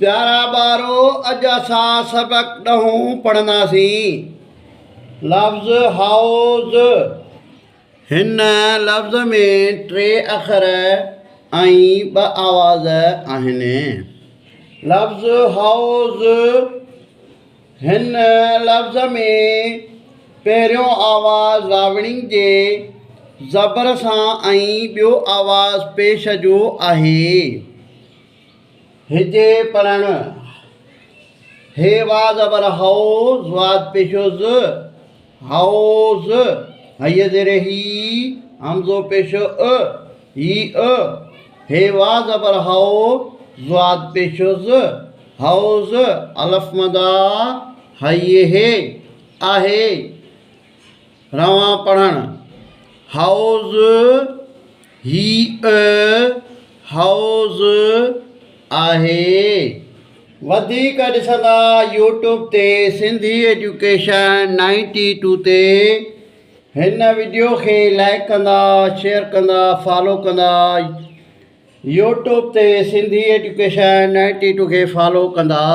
پيارا ٻارو اڄ اسان سبق ڏهون پڙهنداسين. لفظ حوض. هن لفظ ۾ ٽي اکر ۽ ٻه آواز آهن. لفظ حوض هن لفظ ۾ پهريون آواز واوڻي جي زبر سان ۽ ٻيو آواز پيش جو آهي. هجي پڙهڻ، هي وا زبر هئو، ضاد پيشو ز، هئو ز، هيء زير هي، همزو پيشو ا، هي ا، هي وا زبر هئو، ضاد پيشو ز، هئو ز، الف مد آ، هيء هي، آهي. روان پڙهڻ، حوض، هيء حوض آهي. وڌيڪ ڏسندا يوٽيوب تي سنڌي ايجوڪيشن نائنٽي ٽو تي هن وڊيو کي لائيڪ ڪندا شيئر ڪندا فالو ڪندا يوٽيوب تي سنڌي ايجوڪيشن نائنٽي ٽو کي فالو ڪندا.